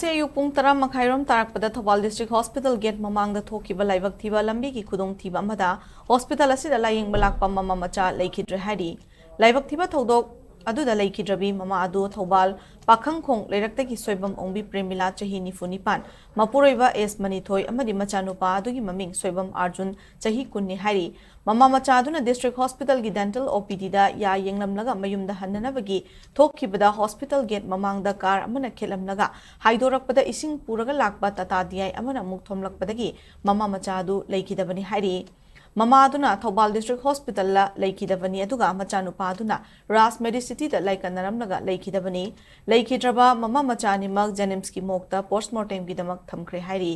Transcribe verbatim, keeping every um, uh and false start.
ꯉꯁꯤ ꯑꯌꯨꯛ ꯄꯨꯡ ꯇꯔꯥ ꯃꯈꯥꯏꯔꯣꯝ ꯇꯥꯔꯛꯄꯗ ꯊꯧꯕꯥꯜ ꯗꯤꯁꯇ꯭ꯔꯤꯛ ꯍꯣꯁꯄꯤꯇꯥꯜ ꯒꯦꯠ ꯃꯃꯥꯡꯗ ꯊꯣꯛꯈꯤꯕ ꯂꯥꯏꯕꯛ ꯊꯤꯕ ꯂꯝꯕꯤꯒꯤ ꯈꯨꯗꯣꯡꯊꯤꯕ ꯑꯃꯗ ꯍꯣꯁꯄꯤꯇꯥꯜ ꯑꯁꯤꯗ ꯂꯥꯌꯦꯡꯕ ꯂꯥꯛꯄ ꯃꯃꯥ ꯃꯆꯥ ꯂꯩꯈꯤꯗ꯭ꯔꯦ ꯍꯥꯏꯔꯤ꯫ ꯂꯥꯏꯕꯛ ꯊꯤꯕ ꯊꯧꯗꯣꯛ ꯑꯗꯨꯗ ꯂꯩꯈꯤꯗ꯭ꯔꯕꯤ ꯃꯃꯥ ꯑꯗꯨ ꯊꯧꯕꯥꯜ ꯄꯥꯈꯪꯈꯣꯡ ꯂꯩꯔꯛꯇꯒꯤ ꯁꯣꯏꯕꯝ ꯑꯣꯡꯕꯤ ꯄ꯭ꯔꯦꯃꯤꯂꯥ, ꯆꯍꯤ ꯅꯤꯐꯨ ꯅꯤꯄꯥꯟ, ꯃꯄꯨꯔꯣꯏꯕ ꯑꯦꯁ ꯃꯅꯤꯊꯣꯏ ꯑꯃꯗꯤ ꯃꯆꯥꯅꯨꯄꯥ ꯑꯗꯨꯒꯤ ꯃꯃꯤꯡ ꯁꯣꯏꯕꯝ ꯑꯥꯔꯖꯨꯟ, ꯆꯍꯤ ꯀꯨꯟꯅꯤ ꯍꯥꯏꯔꯤ꯫ ꯃꯃꯥ ꯃꯆꯥ ꯑꯗꯨꯅ ꯗꯤꯁꯇ꯭ꯔꯤꯛ ꯍꯣꯁꯄꯤꯇꯥꯜꯒꯤ ꯗꯦꯟꯇꯦꯜ ꯑꯣ ꯄꯤ ꯗꯤꯗ ꯌꯥ ꯌꯦꯡꯂꯝꯂꯒ ꯃꯌꯨꯝꯗ ꯍꯟꯅꯅꯕꯒꯤ ꯊꯣꯛꯈꯤꯕꯗ ꯍꯣꯁꯄꯤꯇꯥꯜ ꯒꯦꯠ ꯃꯃꯥꯡꯗ ꯀꯥꯔ ꯑꯃꯅ ꯈꯦꯠꯂꯝꯂꯒ ꯍꯥꯏꯗꯣꯔꯛꯄꯗ ꯏꯁꯤꯡ ꯄꯨꯔꯒ ꯂꯥꯛꯄ ꯇꯥꯇꯥ ꯗꯤ ꯑꯥꯏ ꯑꯃꯅ ꯑꯃꯨꯛ ꯊꯣꯝꯂꯛꯄꯗꯒꯤ ꯃꯃꯥ ꯃꯆꯥ ꯑꯗꯨ ꯂꯩꯈꯤꯗꯕꯅꯤ ꯍꯥꯏꯔꯤ꯫ ꯃꯃꯥ ꯑꯗꯨꯅ ꯊꯧꯕꯥꯜ ꯗꯤꯁꯇ꯭ꯔꯤꯛ ꯍꯣꯁꯄꯤꯇꯥꯜꯗ ꯂꯩꯈꯤꯗꯕꯅꯤ, ꯑꯗꯨꯒ ꯃꯆꯥꯅꯨꯄꯥ ꯑꯗꯨꯅ ꯔꯥꯖ ꯃꯦꯗꯤꯁꯤꯇꯤꯗ ꯂꯥꯏꯀꯠꯅꯔꯝꯂꯒ ꯂꯩꯈꯤꯗꯕꯅꯤ꯫ ꯂꯩꯈꯤꯗ꯭ꯔꯕ ꯃꯃꯥ ꯃꯆꯥ ꯑꯅꯤꯃꯛ ꯖꯦꯅꯤꯝꯁꯀꯤ ꯃꯣꯔꯒꯇ ꯄꯣꯁꯃꯣꯔꯇꯦꯝꯒꯤꯗꯃꯛ ꯊꯝꯈ꯭ꯔꯦ ꯍꯥꯏꯔꯤ꯫